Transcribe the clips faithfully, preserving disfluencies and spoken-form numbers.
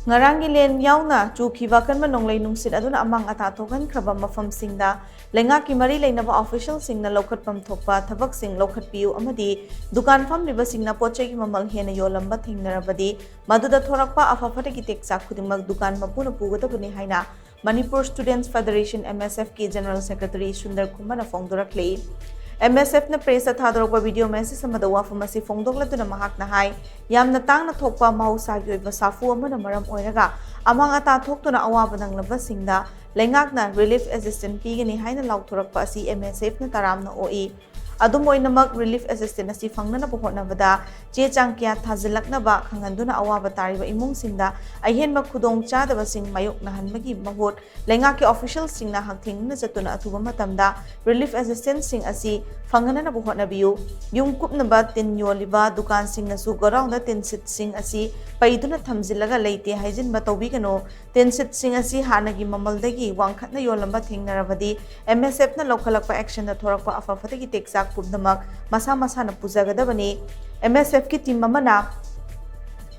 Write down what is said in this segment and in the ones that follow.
ꯉꯔꯥꯡꯒꯤ ꯂꯦꯟ ꯌꯥꯎꯅ ꯆꯨꯈꯤꯕ ꯑꯀꯟꯕ ꯅꯣꯡꯂꯩ ꯅꯨꯡꯁꯤꯠ ꯑꯗꯨꯅ ꯑꯃꯥꯡ ꯑꯇꯥ ꯊꯣꯛꯍꯟꯈ꯭ꯔꯕ ꯃꯐꯝꯁꯤꯡꯗ ꯂꯩꯉꯥꯛꯀꯤ ꯃꯔꯤ ꯂꯩꯅꯕ ꯑꯣꯐꯤꯁꯤꯌꯦꯜꯁꯤꯡꯅ ꯂꯧꯈꯠꯐꯝ ꯊꯣꯛꯄ ꯊꯕꯛꯁꯤꯡ ꯂꯧꯈꯠꯄꯤꯌꯨ ꯑꯃꯗꯤ ꯗꯨꯀꯥꯟ ꯐꯝꯂꯤꯕꯁꯤꯡꯅ ꯄꯣꯠ ꯆꯩꯒꯤ ꯃꯃꯜ ꯍꯦꯟꯅ ꯌꯣꯜꯂꯝꯕ ꯊꯦꯡꯅꯔꯕꯗꯤ ꯃꯗꯨꯗ ꯊꯣꯔꯛꯄ ꯑꯐ ꯐꯠꯇꯒꯤ ꯇꯦꯛꯆꯥꯛ ꯈꯨꯗꯤꯡꯃꯛ ꯗꯨꯀꯥꯟ ꯃꯄꯨꯅ ꯄꯨꯒꯗꯕꯅꯤ ꯍꯥꯏꯅ Manipur Students Federation, M S F, ꯀꯤ General Secretary Sundar ꯈꯨꯃꯟꯅ ꯐꯣꯡꯗꯣꯔꯛꯂꯤ꯫ M S F ꯅ press ꯇ ꯊꯥꯗꯣꯔꯛꯄ video message ꯑꯃꯗ ꯋꯥꯐꯝ ꯑꯁꯤ ꯐꯣꯡꯗꯣꯛꯂꯗꯨꯅ ꯃꯍꯥꯛꯅ ꯍꯥꯏ, ꯌꯥꯝꯅ ꯇꯥꯡꯅ ꯊꯣꯛꯄ ꯃꯍꯧꯁꯥꯒꯤ ꯑꯣꯏꯕ ꯁꯥꯐꯨ ꯑꯃꯅ ꯃꯔꯝ ꯑꯣꯏꯔꯒ ꯑꯃꯥꯡ ꯑꯇꯥ ꯊꯣꯛꯇꯨꯅ ꯑꯋꯥꯕ ꯅꯪꯂꯕꯁꯤꯡꯗ ꯂꯩꯉꯥꯛꯅ relief assistance ꯄꯤꯒꯅꯤ ꯍꯥꯏꯅ ꯂꯥꯎꯊꯣꯔꯛꯄ ꯑꯁꯤ M S F ꯅ ꯇꯔꯥꯝꯅ ꯑꯣꯛꯏ꯫ ꯑꯗꯨꯝ ꯑꯣꯏꯅꯃꯛ, relief assistance ꯑꯁꯤ ꯐꯪꯅꯅꯕ ꯍꯣꯠꯅꯕꯗ ꯆꯦ ꯆꯥꯡ ꯀꯌꯥ ꯊꯥꯖꯤꯜꯂꯛꯅꯕ ꯈꯪꯍꯟꯗꯨꯅ ꯑꯋꯥꯕ ꯇꯥꯔꯤꯕ ꯏꯃꯨꯡꯁꯤꯡꯗ ꯑꯍꯦꯟꯕ ꯈꯨꯗꯣꯡ ꯆꯥꯗꯕꯁꯤꯡ ꯃꯥꯌꯣꯛꯅꯍꯟꯕꯒꯤ ꯃꯍꯨꯠ ꯂꯩꯉꯥꯛꯀꯤ ꯑꯣꯐꯤꯁꯤꯌꯦꯜꯁꯤꯡꯅ ꯍꯛꯊꯦꯡꯅꯅ ꯆꯠꯇꯨꯅ ꯑꯊꯨꯕ ꯃꯇꯝꯗ relief assistance ꯁꯤꯡ ꯑꯁꯤ ꯐꯪꯍꯟꯅꯅꯕ ꯍꯣꯠꯅꯕꯤꯌꯨ꯫ ꯌꯨꯝ ꯀꯨꯞꯅꯕ ꯇꯤꯟ ꯌꯣꯜꯂꯤꯕ ꯗꯨꯀꯥꯟꯁꯤꯡꯅꯁꯨ ꯒꯣꯗꯥꯎꯟꯗ ꯇꯤꯟꯁꯤꯠꯁꯤꯡ ꯑꯁꯤ ꯄꯩꯗꯨꯅ ꯊꯝꯖꯤꯜꯂꯒ ꯂꯩꯇꯦ ꯍꯥꯏꯖꯤꯟꯕ ꯇꯧꯕꯤꯒꯅꯨ꯫ ꯇꯤꯟꯁꯤꯠꯁꯤꯡ ꯑꯁꯤ ꯍꯥꯟꯅꯒꯤ ꯃꯃꯜꯗꯒꯤ ꯋꯥꯡꯈꯠꯅ ꯌꯣꯜꯂꯝꯕ ꯊꯦꯡꯅꯔꯕꯗꯤ M S F ꯅ ꯂꯧꯈꯠꯂꯛꯄ action ꯗ ꯊꯣꯔꯛꯄ ꯑꯐ ꯐꯠꯇꯒꯤ ꯇꯦꯛꯆꯥꯛ ꯄꯨꯝꯅꯃꯛ ꯃꯁꯥ ꯃꯁꯥꯅ ꯄꯨꯖꯒꯗꯕꯅꯤ꯫ M S F ꯀꯤ team ꯑꯃꯅ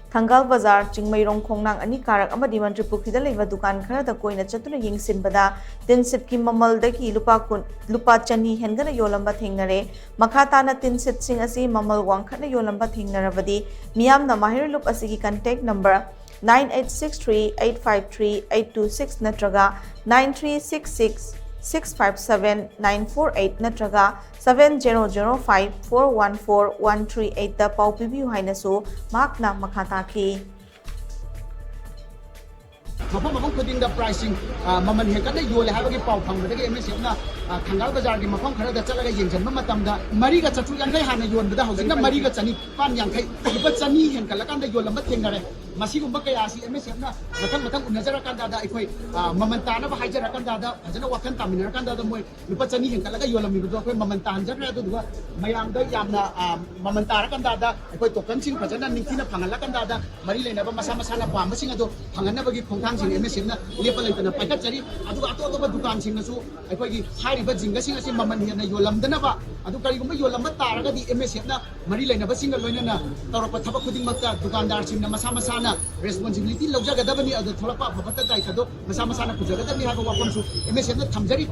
ꯊꯪꯒꯥꯜ ꯕꯖꯥꯔ, ꯆꯤꯡꯃꯩꯔꯣꯡ ꯈꯣꯡꯅꯥꯡ ꯑꯅꯤ ꯀꯥꯔꯛ ꯑꯃꯗꯤ ꯃꯟꯇ꯭ꯔꯤ ꯄꯨꯈ꯭ꯔꯤꯗ ꯂꯩꯕ ꯗꯨꯀꯥꯟ ꯈꯔꯗ ꯀꯣꯏꯅ ꯆꯠꯇꯨꯅ ꯌꯦꯡꯁꯤꯟꯕꯗ ꯇꯤꯟꯁꯤꯠꯀꯤ ꯃꯃꯜꯗꯒꯤ ꯂꯨꯄꯥ ꯀꯨꯟ, ꯂꯨꯄꯥ ꯆꯅꯤ ꯍꯦꯟꯒꯠꯅ ꯌꯣꯜꯂꯝꯕ ꯊꯦꯡꯅꯔꯦ꯫ ꯃꯈꯥ ꯇꯥꯅ ꯇꯤꯟꯁꯤꯠꯁꯤꯡ ꯑꯁꯤ ꯃꯃꯜ ꯋꯥꯡꯈꯠꯅ ꯌꯣꯜꯂꯝꯕ ꯊꯦꯡꯅꯔꯕꯗꯤ ꯃꯤꯌꯥꯝꯅ ꯃꯍꯩꯔꯣꯏ ꯂꯨꯞ ꯑꯁꯤꯒꯤ contact number nine eight six three eight five three eight two six ꯅꯠꯇ꯭ꯔꯒ nine three six six six five seven nine four eight ꯅꯠꯇ꯭ꯔꯒ seven zero zero five four one four one three eight ꯇ ꯄꯥꯎ ꯄꯤꯕꯤꯌꯨ ꯍꯥꯏꯅꯁꯨ ꯃꯍꯥꯛꯅ ꯃꯈꯥ ꯇꯥꯈꯤ꯫ ꯃꯐꯝ ꯃꯐꯝ ꯈꯨꯗꯤꯡꯗ price ꯁꯤꯡ, ꯑ, ꯃꯃꯜ ꯍꯦꯟꯒꯠꯅ ꯌꯣꯜꯂꯦ ꯍꯥꯏꯕꯒꯤ ꯄꯥꯎ ꯐꯪꯕꯗꯒꯤ M S F ꯅ, ꯑ, ꯊꯪꯒꯥꯜ ꯕꯖꯥꯔꯒꯤ ꯃꯐꯝ ꯈꯔꯗ ꯆꯠꯂꯒ ꯌꯦꯡꯁꯤꯟꯕ ꯃꯇꯝꯗ ꯃꯔꯤꯒ ꯆꯥꯇ꯭ꯔꯨꯛ ꯌꯥꯡꯈꯩ ꯍꯥꯟꯅ ꯌꯣꯟꯕꯗ ꯍꯧꯖꯤꯛꯅ ꯃꯔꯤꯒ ꯆꯅꯤꯄꯥꯟ ꯌꯥꯡꯈꯩ, ꯂꯨꯄꯥ ꯆꯅꯤ ꯍꯦꯟꯒꯠꯂꯀꯥꯟꯗ ꯌꯣꯜꯂꯝꯕ ꯊꯦꯡꯅꯔꯦ꯫ ꯃꯁꯤꯒꯨꯝꯕ ꯀꯌꯥ ꯑꯁꯤ M S F ꯅ ꯃꯊꯪ ꯃꯊꯪ ꯎꯅꯖꯔꯀꯥꯟꯗ ꯑꯩꯈꯣꯏ, ꯑ, ꯃꯃꯜ ꯇꯥꯅꯕ ꯍꯥꯏꯖꯔꯀꯥꯟꯗ ꯐꯖꯅ ꯋꯥꯈꯜ ꯇꯥꯃꯤꯟꯅꯔꯀꯥꯟꯗ ꯃꯣꯏ ꯂꯨꯄꯥ ꯆꯅꯤ ꯍꯦꯟꯒꯠꯂꯒ ꯌꯣꯜꯂꯝꯃꯤꯕꯗꯣ ꯑꯩꯈꯣꯏ ꯃꯃꯜ ꯇꯥꯍꯟꯖꯈ꯭ꯔꯦ꯫ ꯑꯗꯨꯗꯨꯒ ꯃꯌꯥꯝꯗ ꯌꯥꯝꯅ, ꯑ, ꯃꯃꯜ ꯇꯥꯔꯀꯥꯟꯗ ꯑꯩꯈꯣꯏ token ꯁꯤꯡ ꯐꯖꯅ ꯅꯤꯡꯊꯤꯅ ꯐꯪꯍꯜꯂꯀꯥꯟꯗ ꯃꯔꯤ ꯂꯩꯅꯕ ꯃꯁꯥ ꯃꯁꯥꯅ ꯄꯥꯝꯕꯁꯤꯡ ꯑꯗꯨ ꯐꯪꯍꯟꯅꯕꯒꯤ ꯈꯣꯡꯊꯥꯡꯁꯤꯡ M S F ꯅ ꯂꯦꯞꯄ ꯂꯩꯇꯅ ꯄꯥꯏꯈꯠꯆꯔꯤ꯫ ꯑꯗꯨꯒ ꯑꯇꯣꯞ ꯑꯇꯣꯞꯄ ꯗꯨꯀꯥꯟꯁꯤꯡꯅꯁꯨ ꯑꯩꯈꯣꯏꯒꯤ ꯍꯥꯏꯔꯤꯕ ꯖꯤꯡꯒꯁꯤꯡ ꯑꯁꯤ ꯃꯃꯜ ꯍꯦꯟꯅ ꯌꯣꯜꯂꯝꯗꯅꯕ, ꯑꯗꯨ ꯀꯔꯤꯒꯨꯝꯕ ꯌꯣꯜꯂꯝꯕ ꯇꯥꯔꯒꯗꯤ M S F ꯅ ꯃꯔꯤ ꯂꯩꯅꯕꯁꯤꯡꯒ ꯂꯣꯏꯅꯅ ꯇꯧꯔꯛꯄ ꯊꯕꯛ ꯈꯨꯗꯤꯡꯃꯛꯇ ꯗꯨꯀꯥꯟꯗꯥꯔꯁꯤꯡꯅ ꯃꯁꯥ ꯃꯁꯥꯅ ꯔꯦꯁꯄꯣꯟꯁꯤꯕꯤꯂꯤꯇꯤ ꯂꯧꯖꯒꯗꯕꯅꯤ꯫ ꯑꯗꯣ ꯊꯣꯛꯂꯛꯄ ꯑꯐ ꯐꯠꯇ ꯗꯥꯏꯇꯗꯣ ꯃꯁꯥ ꯃꯁꯥꯅ ꯄꯨꯖꯒꯗꯕꯅꯤ ꯍꯥꯏꯕ ꯋꯥꯐꯝꯁꯨ ꯑꯦꯝ ꯑꯦꯁ ꯑꯦꯐꯅ ꯊꯝꯖꯔꯤ꯫